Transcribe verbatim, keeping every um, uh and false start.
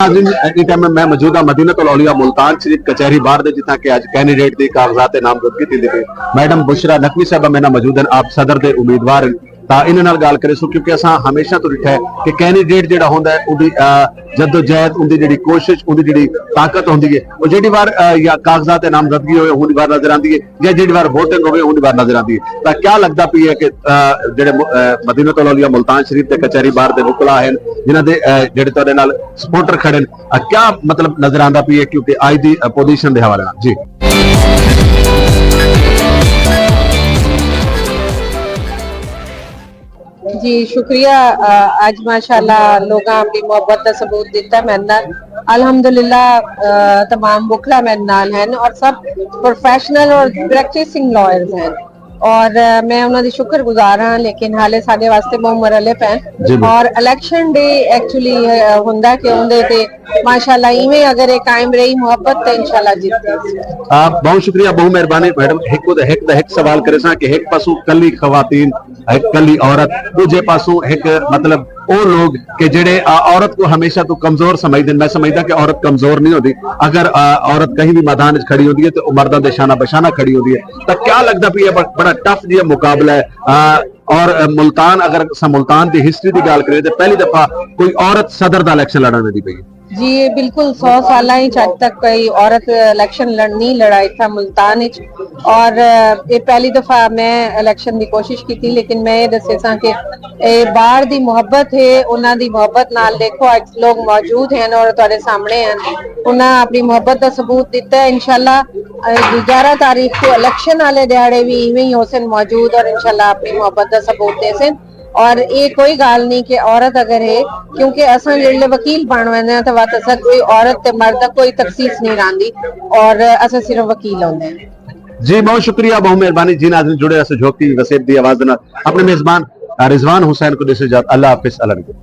ناظرین، ایں ٹائم میں موجود ہاں مدینۃ الاولیاء ملتان شریف کچہری بار دے، جتھاں کہ اج کینڈیڈیٹ دی کاغذات نامزدگی تھی ڈتی۔ میڈم بشریٰ نقوی صاحبہ میرے نال موجود ہیں، آپ صدر دے امیدوار ہیں۔ تاں انہاں نال گال کرے سو، کیونکہ اساں ہمیشہ تو ڈٹھا ہے کہ کینڈیڈیٹ جڑا ہوندا ہے، اوندی آ، جدوجہد، اوندی جڑی کوشش، اوندی جڑی طاقت ہوندی ہے، او جڑی وار آ، یا کاغذات نامزدگی ہوئے اوندی وار نظر آندی ہے، یا جڑی وار ووٹنگ ہوئے اوندی وار نظر آندی ہے۔ تاں کیا لگدا پئی ہے کہ آ، جڑے م- آ، مدینۃ الاولیاء ملتان شریف دے کچہری بار دے وکلا ہیں، جنہاں دے آ، جڑے تہاڈے نال سپورٹر کھڑے ہیں، آ، کیا مطلب نظر آندا پئی ہے؟ کیونکہ آج دی آ، پوزیشن دے حوالے نال جی۔ جی شکریہ۔ آ، اج ماشاءاللہ لوگاں اپنی محبت دا ثبوت دیتا ہے میرے نال۔ الحمدللہ، آ، تمام وکلا میرے نال ہیں اور سب پروفیشنل اور پریکٹسنگ لائرز ہیں، اور آ، میں انہاں دی شکر گزار ہاں، لیکن حالے ساڈے واسطے بہت مرحلے پے ہیں۔ جی، بالکل۔ اور الیکشن ڈے ایکچولی ہوندا کہ اوندے تے ماشاءاللہ ایویں اگر یہ قائم رہی محبت تے انشاءاللہ جیت گئی۔ آ، بہت شکریہ، بہت مہربانی میڈم۔ ہک دا ہک دا ہک سوال کرے ساں کہ ہک پاسوں کلی خواتین، ہک کلی عورت، دوجے پاسوں ہک مطلب او لوگ کہ جڑے آ، عورت کو ہمیشہ تو کمزور سمجھدے ہیں۔ میں سمجھدا کہ عورت کمزور نہیں ہوندی۔ اگر آ، عورت کہیں بھی میدان وچ کھڑی ہوندی ہے تو او مرداں دے شانہ بشانہ کھڑی ہوندی ہے۔ تاں کیا لگدا پئی ہے بڑ- بڑا ٹف جیہا مقابلہ ہے؟ آ، اور آ، ملتان، اگر اساں ملتان دی ہسٹری دی گال کریں تو پہلی دفعہ کوئی عورت صدر دا الیکشن لڑن دی پئی ہے۔ جی، یہ بالکل سو سالاں وچ اج تک کوئی عورت الیکشن لڑ نہیں لڑائی تھا ملتان وچ، اور یہ پہلی دفعہ میں الیکشن دی کوشش کی تھی، لیکن میں یہ دسے ساں کہ اے بار دی محبت ہے، انہاں دی محبت نال دیکھو اج لوگ موجود ہیں اور تہاڈے سامنے ہیں، انہاں اپنی محبت دا ثبوت دیتا ہے۔ انشاءاللہ گیارہ تاریخ کو الیکشن والے دیہاڑے بھی ایویں ہی ہوسن موجود اور انشاءاللہ اپنی محبت دا ثبوت دیسن۔ اور یہ کوئی گال نہیں کہ عورت اگر ہے، کیونکہ اساں جڑے وکیل بن ویندے ہیں تو وت اساں کوئی عورت تے مرد دا کوئی تخصیص نہیں راندی، اور اساں صرف وکیل ہوندے ہیں۔ جی بہت شکریہ، بہت مہربانی جی۔ ناظرین جڑے رہسو جھوک ٹی وی وسیب دی آواز دے نال۔ اپنے میزبان رضوان حسین کو دیسو اجازت۔ اللہ حافظ، اللہ نگہبان۔